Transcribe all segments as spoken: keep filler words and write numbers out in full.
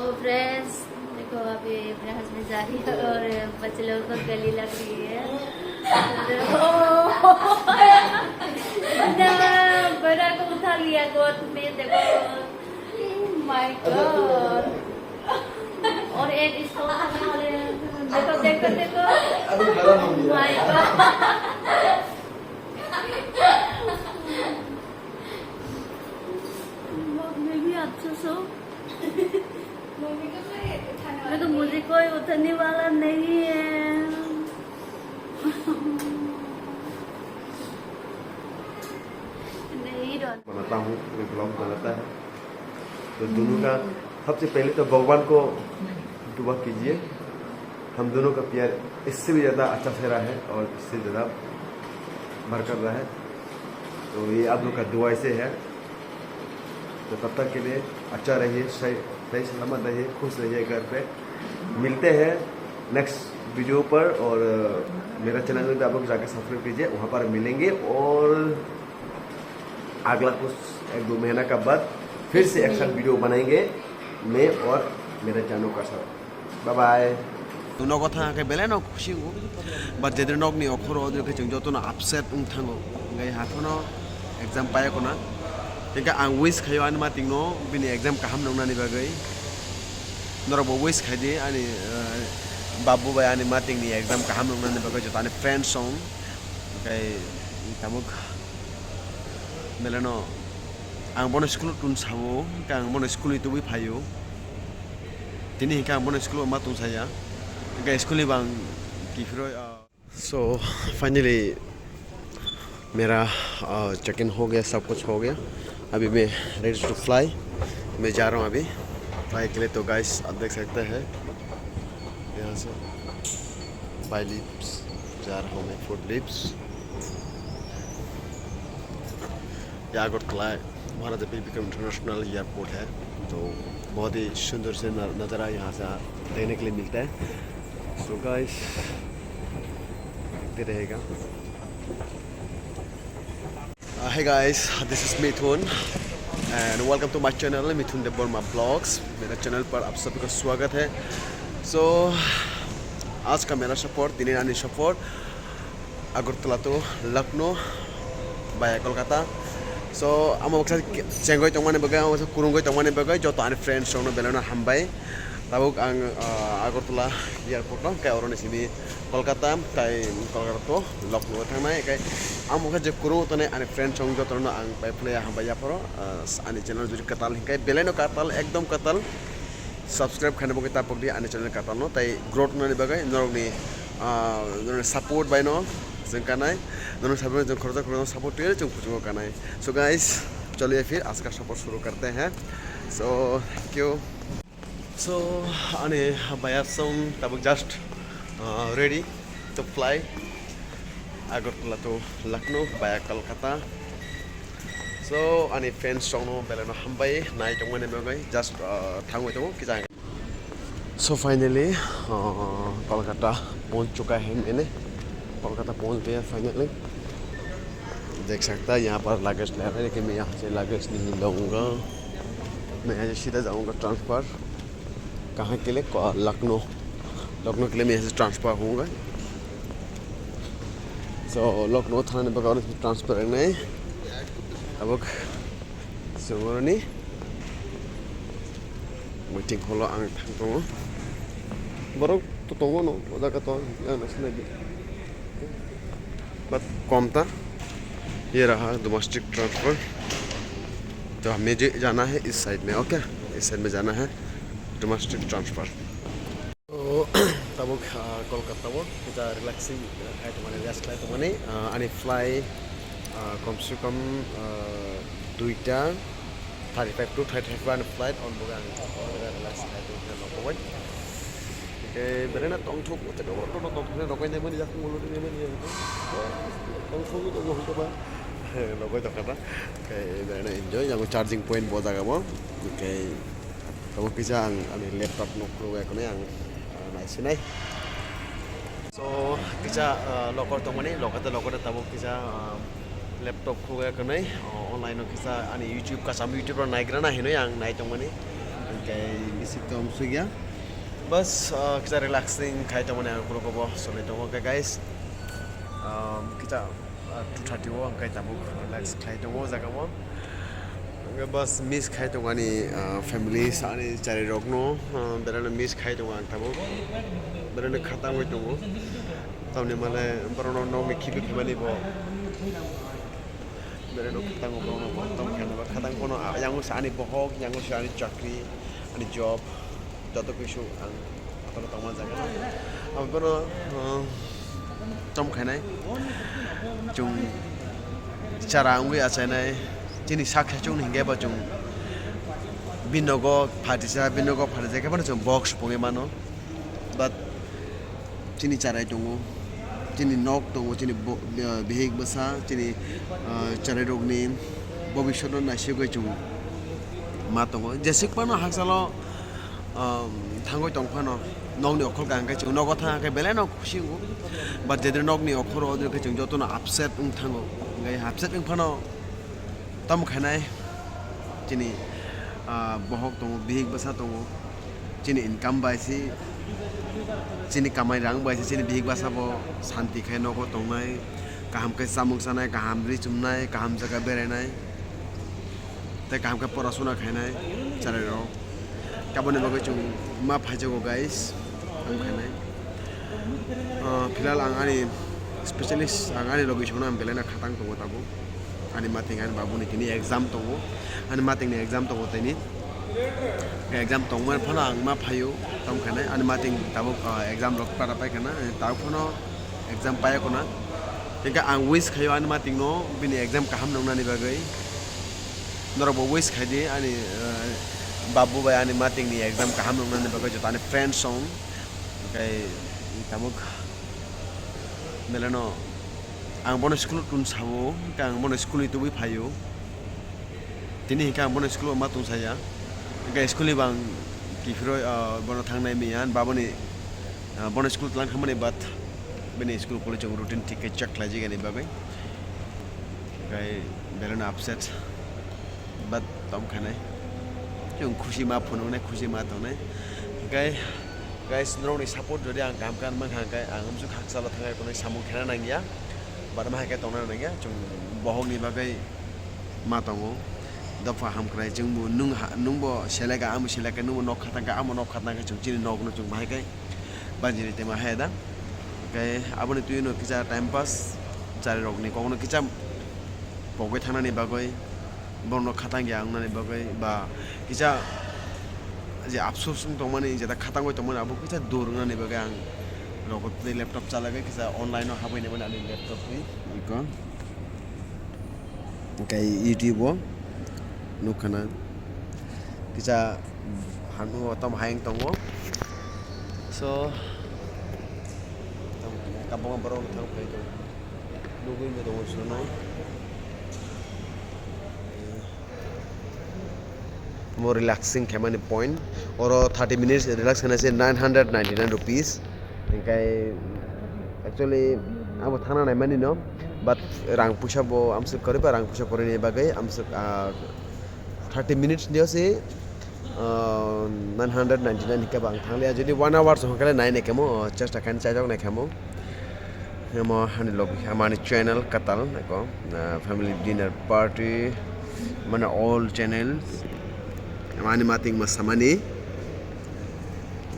तो फ्रेंड्स, देखो, अभी ब्रह्मस में जा रही है और बच्चे लोगों को गली लग रही है। ना, बड़ा को उठा लिया गोद में, देखो। Oh my God। और एक इसको उठाने वाले हैं। देखो, देखो, देखो। अभी बड़ा हो गया। My God। मैं भी अच्छा सो। मम्मी को कोई उठाने वाला नहीं है। मैं तो, मुझे कोई उठाने वाला नहीं है। नहीं डर। बनाता हूँ, मैं ब्लॉग बनाता है। तो दोनों का, सबसे पहले तो भगवान को दुआ कीजिए, हम दोनों का प्यार इससे भी ज़्यादा अच्छा फैला है और इससे ज़्यादा बरकत रहा है। तो ये आप लोग का दुआ से है। तो तब तक के लिए अच्छा रहिए, सही, सही सलामत रहिए, खुश रहिए घर पे। मिलते हैं नेक्स्ट वीडियो पर और, अ, मेरा चैनल में भी आप लोग जाके सब्सक्राइब कीजिए, वहाँ पर मिलेंगे। और अगला कुछ एक दो महीना का बाद फिर से एक साथ वीडियो बनाएंगे, मैं और मेरा जानू का साथ। Bye bye। Nogo thang khe belai no khusi wngo, but jedre nokni okhoro odre khe chwng jotono upset wng thango, hwnkhe hakhono exam paiya khwna. Hwnkhe ang wish khaio ani matingno bini exam kaham nwngnani bagwi. Norokbo wish khaidi ani, eh, babu bai ani matingni exam kaham nwngnani bagwi, joto ani friends song. Hwnkhe tabuk beleno ang bono school tun sao, hwnkhe ang bono school ni tubui phaio. Tini hwnkhe ang bono school o ma tungsaya. Hwnkhe school ni bang kiphilwi, ah, So, finally, मेरा, ah, check in हो गया, सब कुछ हो गया। अभी मैं ready to fly। मैं जा रहा हूँ अभी fly के लिए। तो guys, आप देख सकते हैं, यहाँ से by lifts जा रहा हूँ मैं, foot lifts। ये अगरतला महाराजा वीर विक्रम इंटरनेशनल एयरपोर्ट है, तो बहुत ही सुंदर से न-, नज़ारा यहाँ से देखने के लिए मिलता है। So guys, देखते रहेगा। Uh, hey guys, this is Mithun and welcome to my channel Mithun Debbarma Vlogs। मेरा चैनल पर आप सभी का स्वागत है। So, आज का मेरा सफ़र, tini ani suffer, Agartala to Lucknow via Kolkata. So, amo baksa chengwi tongmani bagwi, amo baksa kwrwngwi tongmani bagwi joto ani friends rokno belai no hambai. Tabuk ang, ah, Agartala airport no, khe oroni simi Kolkata, tai Kolkata to Lucknow thangnai. Khe amo baksa je kwrwng tongnai ani friends rok jotono ang pai phlai hambai yaphoro, ah, ani channel jodi kwtal hinkhe belai no kwtal, ekdom kwtal. Subscribe khaina bagwi tapok di ani channel kwtalno, tai growth wngnani bagwi norokni, ah, norokni support bai no chwng kanai, norokni support, chwng khoroksa khoroksa support twi chwng kuchungo kanai. So guys, chaliye phir aaj ka safar shuru karte hain. So thank you. So ani bhaiya song tabuk just, ah, ready to fly Agartala to Lucknow via Kolkata. So ani friends rokno belai no hambai nai tongmani bagwi, just, uh, thangwi tongo kisa. So finally, uh, Kolkata pahunch chuka hai maine, Kolkata pahunch gaya finally. देख सकता है यहाँ पर लगेज ले रहा है, लेकिन मैं यहाँ से लगेज नहीं लूँगा, मैं यहाँ से सीधा जाऊँगा ट्रांसफर। कहाँ के लिए? को-, लखनऊ। लखनऊ के लिए मैं यहाँ से ट्रांसफर होऊंगा। So लखनऊ थाना ने बगा ट्रांसफर नहीं। अब सुमरनी waiting hall ang thang tongo। Borok to tongo no, o jaga to ang naising nai di। But kom ta, ये रहा डोमेस्टिक ट्रांसफर। तो हमें जो जाना है इस साइड में, ओके? इस साइड में जाना है, डोमेस्टिक ट्रांसफर। तो tabuk, ah, Kolkata o kisa relaxing, ah, khai tongmani, rest khai tongmani, ah, ani flight, ah, kom se kom, ah, duita thirty five to thirty five ani flight, on boga ang relax khai tongmani. Hwnkhe belai no tongthok, o jaga o tongthok, rokoi naimani, yakung ulo naimani, tongthok o tongo hwnkhe ba, rokoi tongkha ta. Hwnkhe belai no enjoy, yang charging point bo jaga bo. Hwnkhe tabuk kisa ang ani laptop no khulugwi khwnwi ang, ah, naisinai. So kisa, ah, locker tongmani, locker tei locker tabuk kisa, ah, laptop khulugwi khwnwi, ah, online o kisa ani YouTube, kasam YouTube rok naigrana hinwi ang nai tongmani. Tei bisi tom sugya. Bas, ah, kisa relaxing khai tongmani ang kulugo bo solai tongo. Khe guys, um, kisa, ah, two thirty o ang kai tabuk relax khai tongo o jaga o. Hwnkhe bas miss khai tongo ani, ah, families, ani chari rokno, ah, belai no miss khai tongo ang tabuk. Belai no khatangwi tongo. Tamni male borokno nokni khibi khibani bo. Belai no khatang o borok no khatang khaina ba khatang phano, ah, yang sa ani bohok, yang sa ani chakri, ani job, joto kisu ang atoro tongma jaga. Ang bono, ah, tom khainai. Chwng chara wngwi achainai. Chini sak sachung ni hingke bo chwng binogo phatisa, binogo phatisa khe bono chwng box pungwi mano. But chini charai tongo, chini nok tongo, chini bo-, eh, bihik bwsa, chini, eh, charai rokni bobiswt no naisingwi chwng ma tongo. Jeswk phano hakchalo, um, thangwi tong phano, nokni okhol kaham khe chwng nogo thang khe belai no khusi wngo. But jedre nokni okhoro odre khe chwng jotono upset wng thango. Hwnkhe upset wng phano tamo khainai chini, ah, bohok tongo, bihik bwsa tongo. Chini income bai se, chini kamai rang bai se chini bihik bwsa bo santi khai nogo tongnai, kaham khe chamung chanai, kaham ri chumnai, kaham jaga berainai, tei kaham khe porasuna khainai chwrai rok. Aboni bagwi chwng ma phaijago guys, ang khainai. Ah, philal ang ani specialist, ang ani logi songno ang belai no khatang tongo tabuk. Ani mating ani babuni tini exam tongo. Ani matingni exam tongo tini. Exam tongmani phano ang ma phaio, tamo khe nai ani mating tabuk, ah, exam rok para pai khana, tabuk phano exam paiya khona. Hingke ang wish khaio ani matingno bini exam kaham nwngnani bagwi. Norokbo wish khaidi ani, ah, babu bai ani matingni exam kaham nwngnani bagwi joto ani friends song. Hingke tabuk beleno ang bono school tun sabo, hingke ang bono school ni tubui phaio. Tini hingke ang bono school o ma tong saya. Hingke school ni bang kiphiroi, ah, bono thangnai miya, baboni, ah, bono school tlang khamani but bini school college o routine thik khe check khlai jigani bagwi. Hingke beleno upset. But tom khanai. Chwng khusi ma phunuknai, khusi ma tongnai. Hingke guys, norokni support jodi ang kaham khe mankha hingke ang amsuk hakchalo thangai phunai samung khena nangya. But ma hai khe tongna nangya. Chwng bohokni bagwi ma tongo. Dopha hamkrai chwngbo nwng ha, nwngbo seleka, amo seleka, nwngbo nok khatangkha, amo nok khatangkha, chwng chini nokno chwng bahai khe banjini tema hai da. Hingke aboni twi no kisa time pass, chari rokni kokno kisa pogwi thangnani bagwi, borokno khatang ya wngnani bagwi, ba kisa je afsus wng tongmani, jeta khatangwi tongmani, abo kisa dur wngnani bagwi ang rogo tei laptop chalagwi kisa online o habwi naimani ani laptop ni iko. Hingke YouTube o nukha na kisa hanu o tom hayung tongo. So kabangma borok no thang phai tongo, nugwi bo tongo chwngno. Mo relaxing khaimani point, oro thirty minutes relax khaina se nine hundred ninety nine rupees. Hingke actually abo thangna naimani no, but rang puisa bo amswk kwrwi ba rang puisa kwrwini bagwi amswk, ah, thirty minutes ni se, ah, nine hundred ninety nine hingke bo ang thanglia. Jodi one hour song khe nai naikhe mo, chesta khaina chaijak naikhe mo. Amo hani logi, amo ani channel katal nako, ah, family dinner party, mane all channels. Amo ani mating ma samani.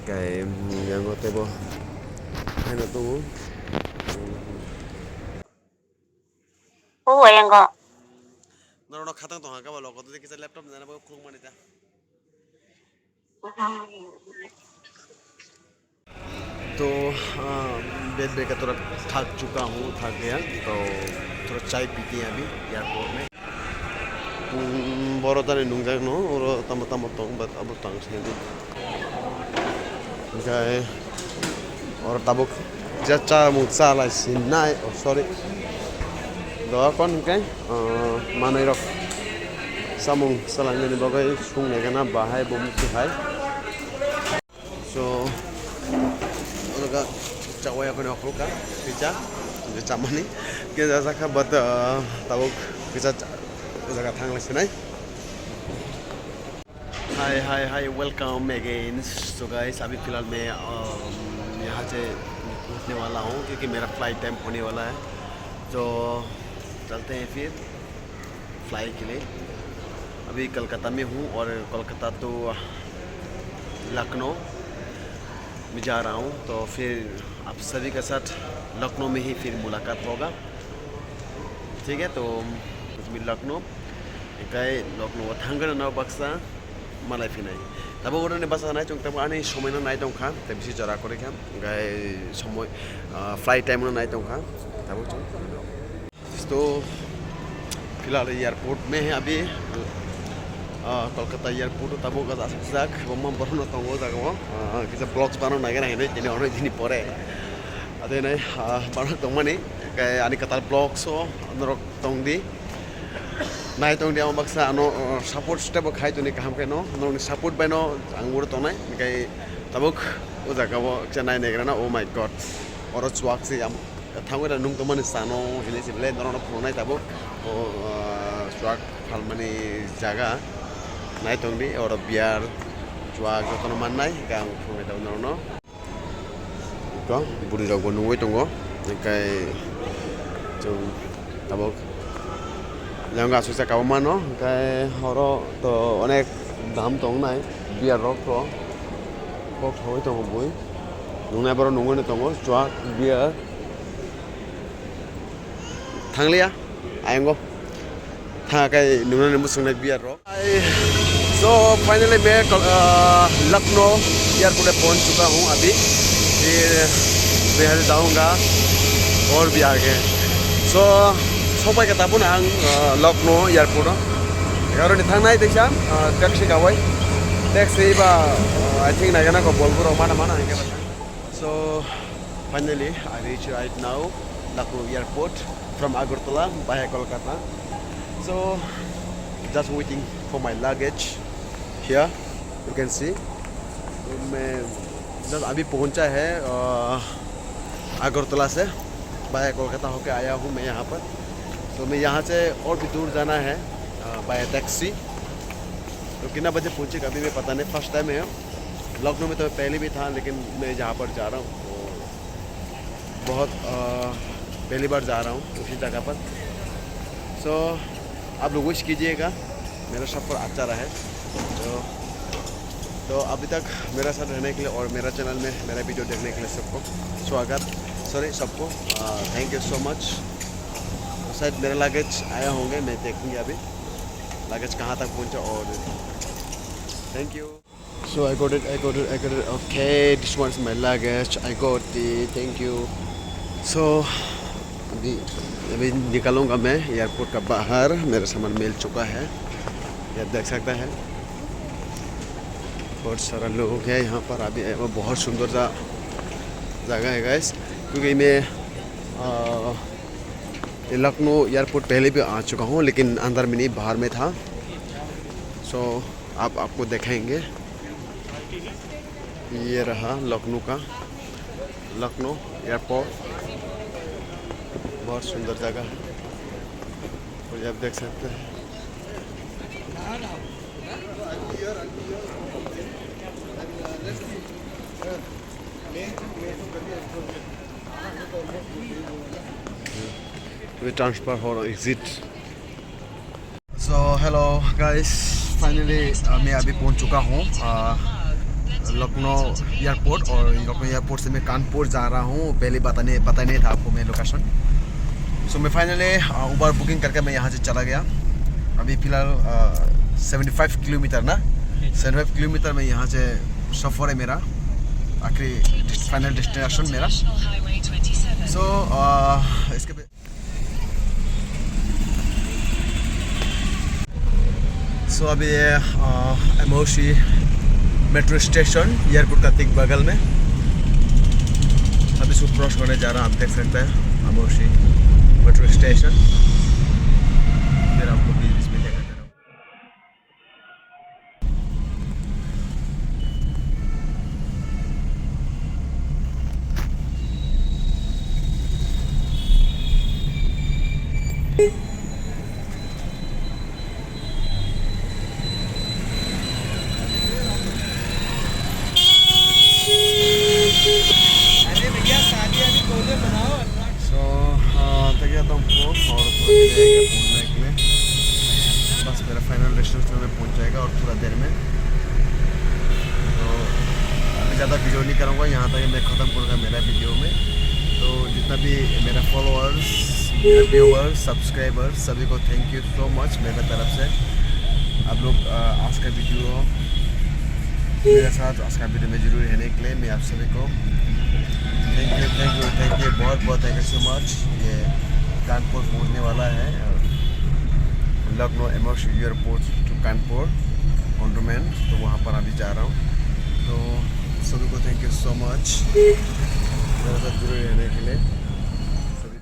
Kai, mm, yango tebo. Ano tongo. O, yango. Norokno khatang tongha khe ba logo tei kisa laptop nana bagwi khulukmani ta. To, ah, bed bed ka tora thak chuka hung thak gaya. To, tora chai piti abhi airport mein. Hmm, boro tani nungjak no, oro tamo tamo tong, but abo tang sini. Hingke oro tabuk je chamung chalai sinai, oh, sorry. Doa kon hingke, ah, manwi rok chamung chalai nani bagwi sung nai gana bahai bo musi hai. So, oro ga chawai yakoni okhol ka pizza, je chamani. Khe jajak kha, but, ah, tabuk pizza cha-, jaga thang lai sinai. Ha, hi, hi, hi, welcome again। So guys, अभी फ़िलहाल मैं, अम, यहाँ से निकलने वाला हूँ क्योंकि मेरा फ्लाइट टाइम होने वाला है। तो चलते हैं फिर फ्लाई के लिए। अभी कोलकाता में हूँ और कोलकाता to लखनऊ में जा रहा हूँ, तो फिर आप सभी के साथ लखनऊ में ही फिर मुलाकात होगा। ठीक है, तो मी Lucknow, kai lok no thangwi rwna baksa malai phinai. Tabuk oro ni bwsa nai chwng tabuk ani somoi no nai tong kha, tei bisi jora kwrwi kha, gai somoi, ah, flight time no nai tong kha, tabuk chwng. To filhal airport mein hai abhi, ah, Kolkata airport o tabuk aswk jak kwbangma borok no tongo o jaga o, ah, kisa vlogs bana nai gana hinwi tini oro tini pore. Ade nai, ah, bana tongmani, kai ani kwtal vlogs o norok tong di. Nai tong di, ang baksa ano, uh, support step bo khai toni kaham khe no, norokni support bai no ang uro tongnai, hingkai tabuk o jaga o kisa nai naigra na, oh my God, oro chuak se am, thangwi da nung tongmani sano hinwi se belai norokno phunuknai tabuk o, uh, chuak phalmani jaga nai tong di, oro beer, chuak jotono mannai, hingkhe ang phunuknai tabuk norokno. Ko bwrwi rok bo nungwi tongo, hwnkhe chwng tabuk yang aswk sakao mano, hwnkhe oro to onek dam tongnai beer rok to kok thangwi tongo bui nungnai borok nungwi tongo chuak beer. Thangliya ayang o tha kai nungnani mwswngnai beer rok. So finally मैं कल-, अ, लखनऊ एयरपोर्ट पे पहुंच चुका हूँ अभी। फिर मैं यहाँ से जाऊँगा और भी आगे। So, sopai khe tabuk ang, uh, Lucknow airport o. Oro ni thangnai teisa, uh, taxi kawai. Taxi ba, uh, I think naigana ko bolburo mana mana hingke ba. So, finally, I reach right now Lucknow airport from Agartala via Kolkata. So, just waiting for my luggage here. You can see, मैं just अभी पहुंचा है, अ, अगरतला से, via कोलकाता होके आया हूँ मैं यहाँ पर। तो मैं यहाँ से और भी दूर जाना है, अ, via taxi। तो कितना बजे पहुँचेगा अभी मैं पता नहीं, first time है। लखनऊ में तो मैं पहले भी था, लेकिन मैं जहाँ पर जा रहा हूँ, वो बहुत, अ, पहली बार जा रहा हूँ उसी जगह पर। So, आप लोग wish कीजिएगा, मेरा सफ़र अच्छा रहे। तो, तो अभी तक मेरा साथ रहने के लिए और मेरा चैनल में मेरा वीडियो देखने के लिए सबको स्वागत, सॉरी, सबको, अ, thank you so much। शायद मेरा लगेज आया होंगे, मैं देखूँगी अभी लगेज कहाँ तक पहुँचा और thank you। So I got it, I got it, I got it। Okay, this one is my luggage। I got it, thank you। So अभी, अभी निकलूंगा मैं एयरपोर्ट का बाहर, मेरा सामान मिल चुका है, ये देख सकता है। बहुत सारा लोग हैं यहाँ पर अभी, बहुत सुंदर सा जगह है गाइस, क्योंकि मैं, अ, ये लखनऊ एयरपोर्ट पहले भी आ चुका हूँ, लेकिन अंदर में नहीं, बाहर में था। So आप, आपको दिखाएंगे। ये रहा लखनऊ का, लखनऊ एयरपोर्ट, बहुत सुंदर जगह। और ये आप देख सकते हैं। ये ट्रांसफर हो रहा, exit. So hello guys, finally, uh, मैं अभी पहुंच चुका हूँ, uh, लखनऊ एयरपोर्ट। और लखनऊ एयरपोर्ट से मैं कानपुर जा रहा हूँ। पहले पता नहीं, पता नहीं था आपको मैं लोकेशन। So मैं फाइनली उबर बुकिंग करके मैं यहाँ से चला गया। अभी फिलहाल सेवेंटी फाइव किलोमीटर ना, सेवेंटी फाइव किलोमीटर में यहाँ से सफ़र है मेरा, आखिरी फाइनल डेस्टिनेशन मेरा। So इसके पे So अभी ये, अ, एमओसी मेट्रो स्टेशन, एयरपोर्ट का ठीक बगल में। अभी इसको क्रॉस करने जा रहा है, आप देख सकते हैं, एमओसी मेट्रो स्टेशन। फिर आपको बीच बीच में लेकर चलूँ। जाता हूँ आपको और थोड़ा देर रहेगा पहुँचने के लिए। बस मेरा फाइनल डेस्टिनेशन में पहुँच जाएगा और थोड़ा देर में। तो अभी ज़्यादा वीडियो नहीं करूँगा, यहाँ तक मैं ख़त्म करूँगा मेरा वीडियो में। तो जितना भी मेरा फॉलोअर्स, मेरे व्यूअर्स, सब्सक्राइबर्स, सभी को थैंक यू सो मच मेरे तरफ से। आप लोग, अ, आज का वीडियो मेरे साथ आज का वीडियो में जरूर रहने के लिए मैं आप सभी को thank you, thank you, thank you, बहुत बहुत थैंक यू सो मच। ये कानपुर पहुंचने वाला है, Lucknow M O C airport to Kanpur cantonment, तो वहाँ पर अभी जा रहा हूँ। तो सभी को थैंक यू सो मच मेरे साथ जुड़े रहने के लिए। सभी